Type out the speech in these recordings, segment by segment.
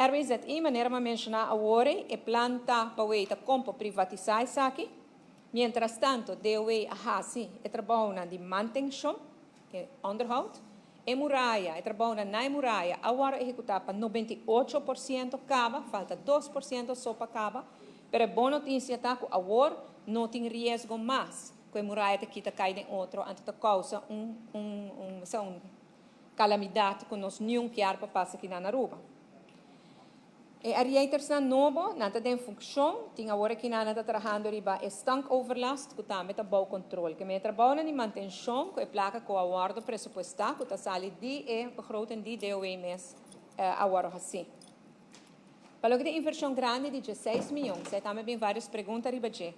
RWZI, manera mi a menshoná awor ei, e plan ta pa wei ta kon por privatisá esaki. Mientrastanto, DOW a hasi e trabounan di mantenshon, e onderhoud. E muraya, e trabounan na e muraya a wòrdu ehekutá pa 98% kaba, falta 2% so pa kaba. Pero e bon notisia ta ku awor no tin riesgo mas ku e muraya ta kita kai den otro, anto ta kousa un un un un kalamidat ku nos niun kier pa pasa kinan na Aruba. E aeratornan nobo, nan ta den funcion, tin awor aki nan ta trahando riba e stankoverlast, cu tambe ta bou control. Ke men e trabounan di mantencion cu e placa cu a wordo presupuesta, cu ta sali di e begroting di DOW mes a wordo haci. Pa loke ta inversion grandi di 16 miyon, esey tambe bin varios pregunta riba dje.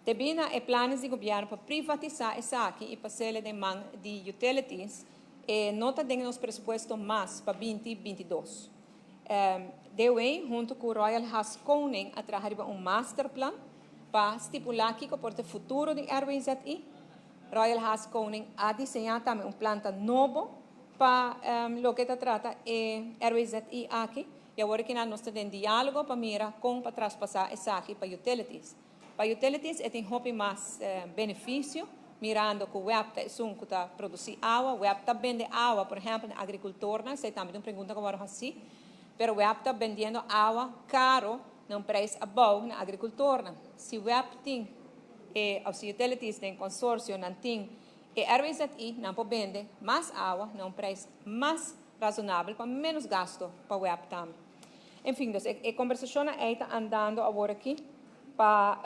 Debí na e planes di gobierno pa privatisa esaki y pasele den man di utilities, e no ta den nos presupuesto mas pa binti 22. DOW hunto cu Royal Haskoning a traha riba un masterplan pa stipula kico por ta e futuro di RWZI. Royal Haskoning a diseña tambe un planta nobo pa loke ta trata e RWZI aki y awor kinan nos ta den dialogo pa mira con pa traspasa esaki pa utilities. Pa utilities e tin hopi mas beneficio, mirando cu WEB ta esun cu ta produci awa. WEB ta bende awa, por ehempel, na agricultornan, esey tambe ta un pregunta cu a worde haci, pero WEB ta bendiendo awa caro na un prijs abou na agricultornan. Si WEB tin e, of si utilities den consorcio nan tin e RWZI, nan por bende mas awa na un prijs mas razonabel pa menos gasto pa WEB tambe. En fin, dus e conversacionnan ey ta andando awor aki pa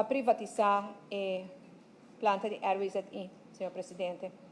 privatisa e planta di RWZI, señor Presidente.